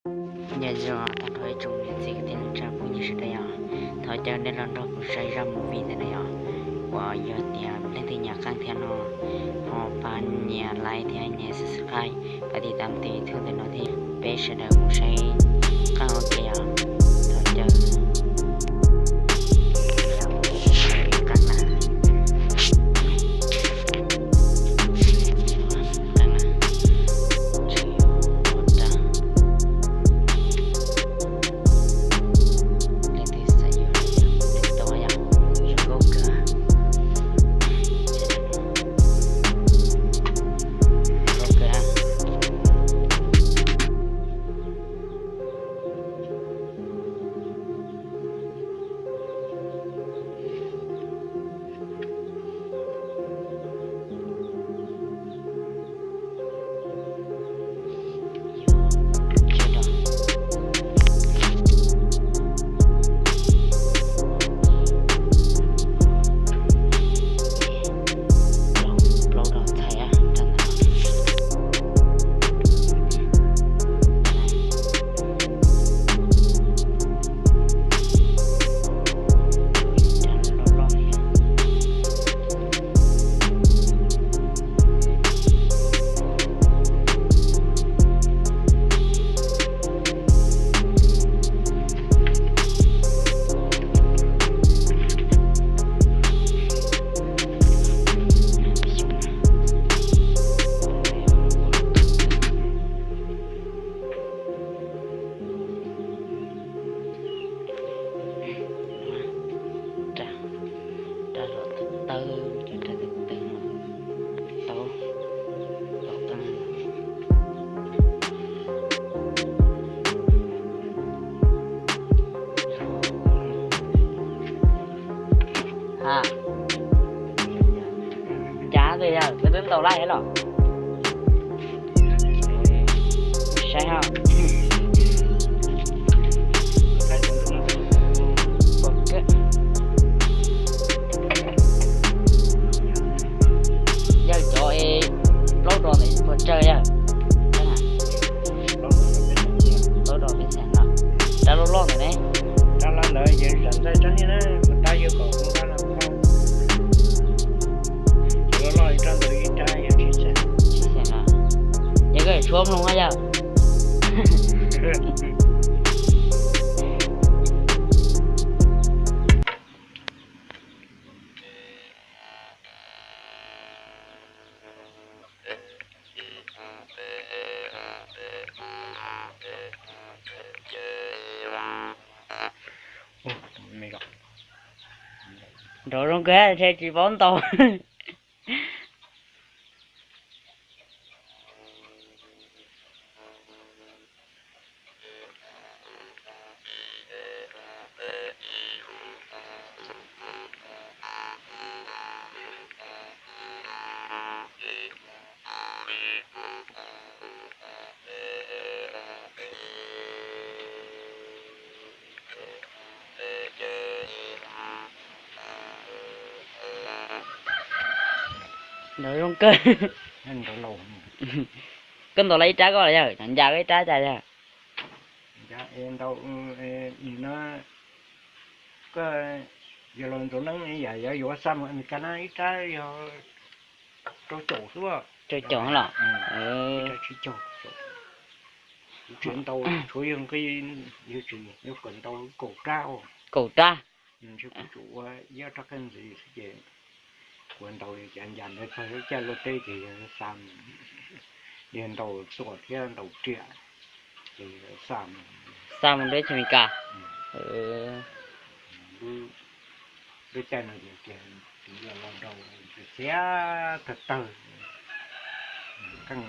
Nyob zoo tag nrho ib tsoom niam txiv kwv tij neej tsa phooj ywg sawv daws yom, thov caw nej los nrog kuv saib zaj movie ntawm no yom, uas yog tias leej twg nyiam qeej thiab no ho pab nias like thiab nias subscribe, pab tiv tam tus YouTube ntawm no thiab. Peb sawv daws mus saib qeej ua ke yom, thov caw. Rab los tawg tawg, cov rab tawg tawg no tau tau qeej. Ha, cas tus yawg koj twb ntaus laij los? Saib ha. Yawg cov plaub dos ntawd puas tsawg yawg? Plaub dos peb xees no. Rab loj loj ntawd ne? Rab loj ntawd yog zam ntxaij rab niag na, kuv tab yog kom kuv rab no. Cov loj loj rab ntawd ib rab yog tsib xees. Tsib xees no. Yog koj tshuab mloog yawg. Nrov zoo kawg ntshe tsis paub ntaus. Nrov zoo kawg. Koj ntaus lawm ib rab koj los yawg, cov ncas koj ib rab cas yawg? Ntaus, no, koj yog los ntxuav neeb yam yog yuav xa mus Amelikas na ib rab yog rau caum xwb. Rau caum los? Ib rab tsib caug. Kuv tseem ntaus tshuav yog nqi, yog tsis yog kom ntaus kaum rab. Kaum rab. Ntshe kuv tsuas ua ib rab qeej ntxiv xwb ces kuv ntaus li cas ncas ntawd txog lub caij luaj teb ces yog xa mus, yog ntaus xuas thiab ntaus riam ces xa mus, xa mus nrog Amelikas. Lub caij no ces los los nraus xiav tawg tawg, qeej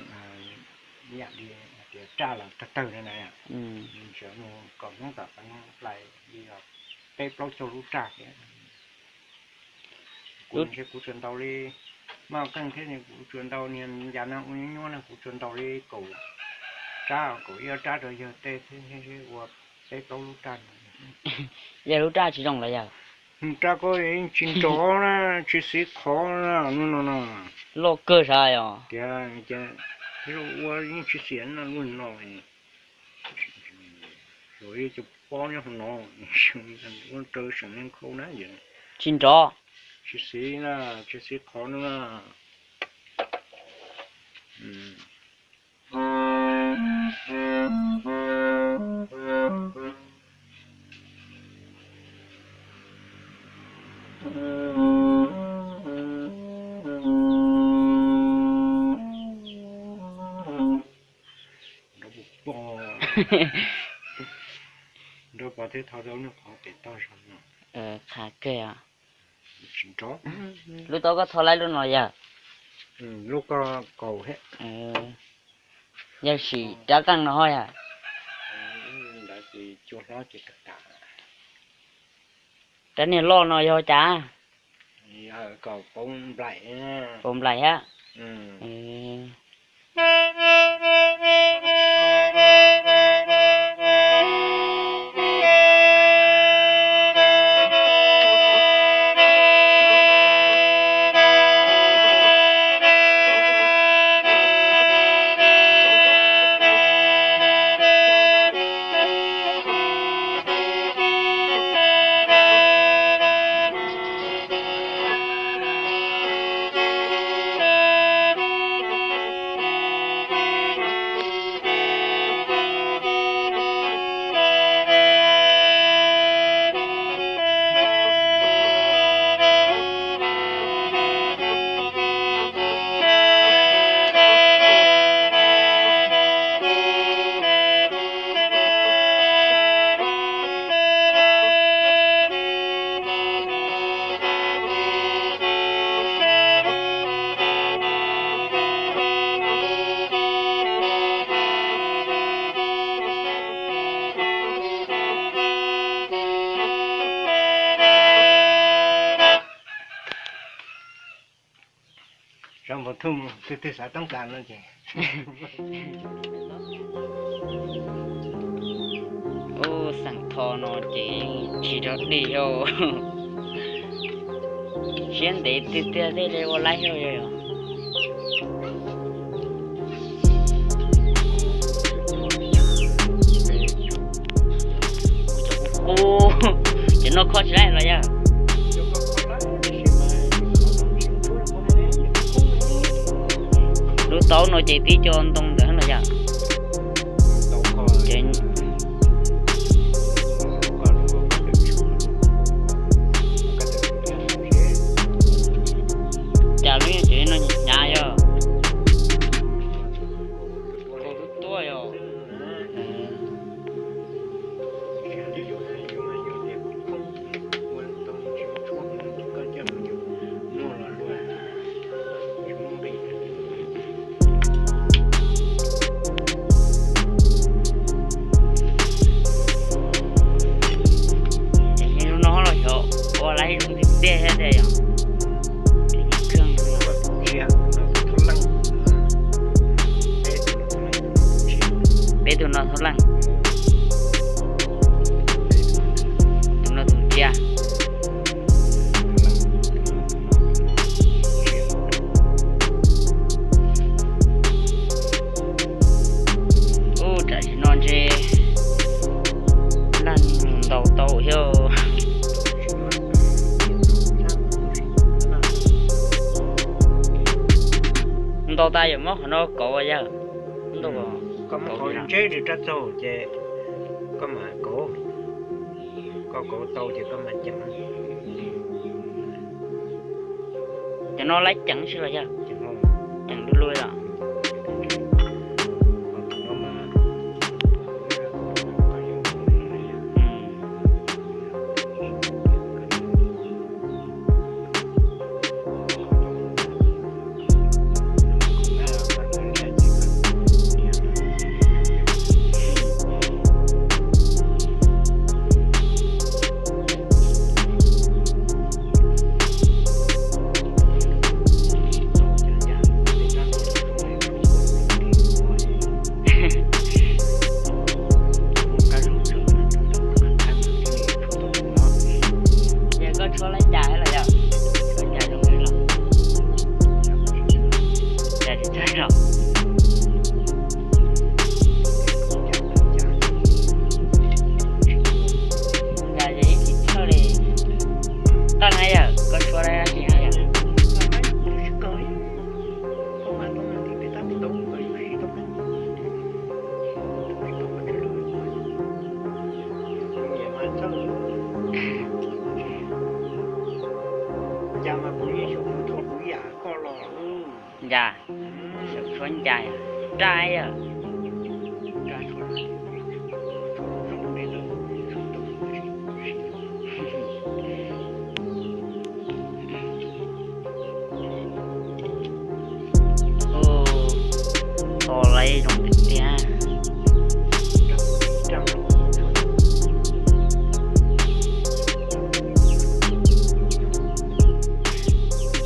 ib yam li tias raj los tawg tawg na, ntshe mus kom Hmoob tom qeeb hlais li peb plaub caug lub raj thiab. Kuv ntshe kuv tsuas ntaus li, maj qeej thiab kuv tsuas ntaus niag ncas no ua nyuab nyuab no kuv tsuas ntaus li kaum rab, kaum ib rab rau yawg tej thiab ua peb plaub lub raj no. Yawg lub raj tsis zoo los yawg? Raj koj yeej tsis nrov na, tsis xiv qhov na, lub no no. Loj kawg sav os. Tias ua yeej tsis xiav no lub no. Ib cov pob nyob hauv no, ua rau seem neeg khau na yom. Tsis nrov. Tsis xiv na, tsis xiv qhov no na. Nrov pos, nrov pos thiab tho rau lub qhov pem toj zog no. Qha kawg. Tsis nrov. Lub tau koj tho laib lub no yog? Lub ko kaus thiab. Yog sim rab qeej no ho yog? Ntawd ces cua hlob ces rab niag loj no yog cas? Kaus nplaim. Kaus nplaim thiab. Sawv npau thuj twg twg xav toob kas no ces. Ub, xeem tho no ces tsis rau dej os. Siab ntev tiag tiag thiaj li ua laib xwb. Ub, cov no kho tsis laib los yog? Lub taub no ces tib co ntoo ntawd los yog? Cas lub no hnyav yog? Tuaj yog. Ces lub no los xyov ua laib zoo tiag tiag thiab tiag yog. Peb tug no thaub leej, tus no tus ntsia. Ub, tam sim no ntshe laj mus ntaus tau thiab. Ntaus tas yuav muab qhov no kauv yog? Koj muab kauv ntseb rau rab txaug ces koj mam kauv, koj kauv tau ces koj mam ceev. Cov no laib ceev tsis los yog? Ceev lub lub os. Ncas, xyaw tshuab ncas, raj yog. Ua, to laiv zoo tiag tiag.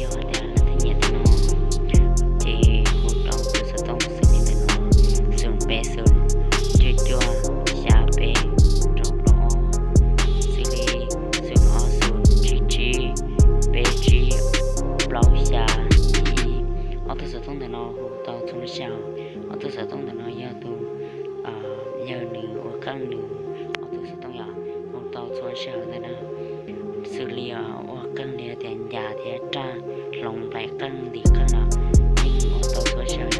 Yog tias leej twg nyiam thiab no ces hu rau tus xov tooj xws li ntawm no: xoom peb xoom cuaj cuaj xya peb rau plaub ob, xws li xoom ob xoom tsib tsib peb tsib plaub xya ib. Ob tug xov tooj ntawm no hu tau txhua lub sij hawm. Ob tug xov tooj ntawm no yog tus yawg nws ua qeej nws ob tug xov tooj yom, hu tau txhua lub sij hawm ntawm no. Xws li ua qeej li tias ncas thiab raj, hloov nplaim qeej ntim qeej no, yeej ua tau txhua lub sij hawm.